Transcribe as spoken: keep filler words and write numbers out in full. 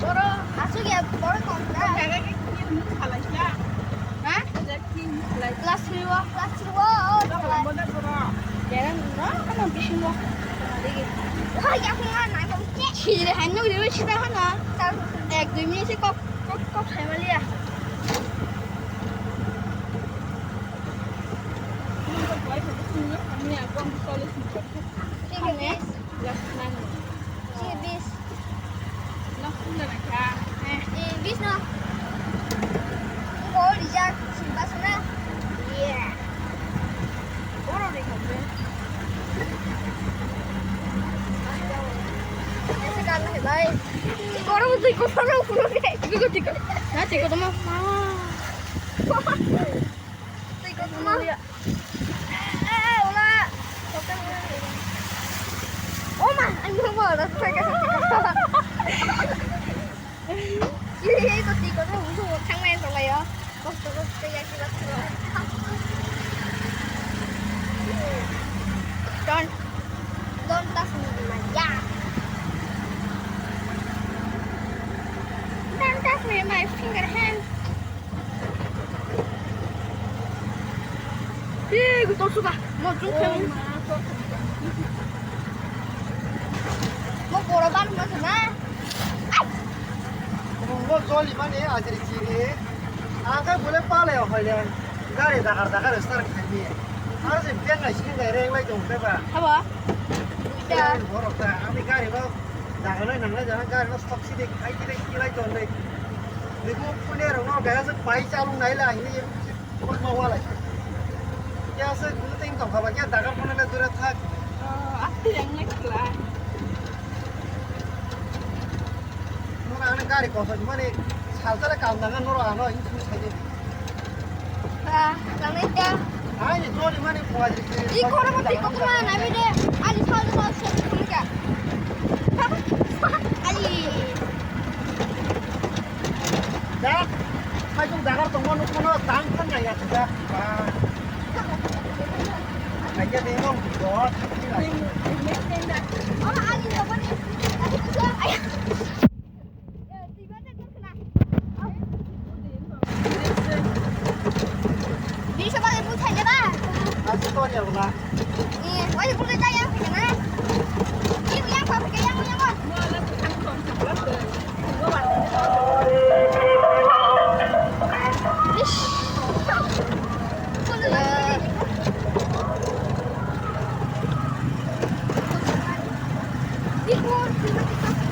Borok aswk ya, borok tong kha. Jaga khe kini mung khalai kha. Ha? Jaga khe mung khalai. Class three o. Class three o, o, khalai. Jaga mung khalai. Jaga mung no, ano bisingo. Wah, ya kung na, na kung ke. Chire han no, gre sida hana. Tal. Ek dui minute se kok, kok, kok sai maliya. Mung khalai kha, mung khalai kha, mung khalai kha. Thik hai, miss. Last nine. Thik hai, miss. Nok sunda na kha. Eh, eh, miss no. Ko rijak, simba suna. Yeah. Oro ri khambe. Aise karna hai bhai. Goro tui ko soro puro ke. Tiko, tiko. Na, tiko toma. Tiko toma. Eh, eh, wala. Oh ma, ang mau mau dah saya kasih. Ini itu tiga tuh, itu sang main sama ya. Kos terus kayak kita tuh. Don't, don't touch me, my, yeah. Don't touch me, my finger hand. Ih, gue tau suka. Mau jump. Mau bola ban mas na. Mo joli mani ajri chiri. Ang kai bole pale hoile. Gari dakar dakar start khai ni. Ang se beng ai sing gari lai jong ba. Haba. Borok ta, ani gari no dagalai nanglai jana, gari no sok sidi khai kide kilai ton dei. Biko pune rong no gaya se pai chalung nai la hini korma wala. Ya se guru ting tong khaba, ya dagar phone le dura thak. Ati yang nai kla. Nora ani gari kosa mani salsale kam nangan nora ano ini sini saja. Ah, lanai ta. Ai, jori mani buat. Di koro mo tiko kuma nami de. Ali sal sal sal sal ka. Ali. Da, hai jong dagar tong mo nukono tang tang ya ya da. Ba. Ai ya de mo go. Oh, ali lo mo ni. Ai. Bisa pakai pulsa aja, Bang. Asli tuh ya, Bang. Iya, wajib pulsa aja yang pakai mana? Ini yang pakai yang, yang, Bang. Ish. Ih, Bang.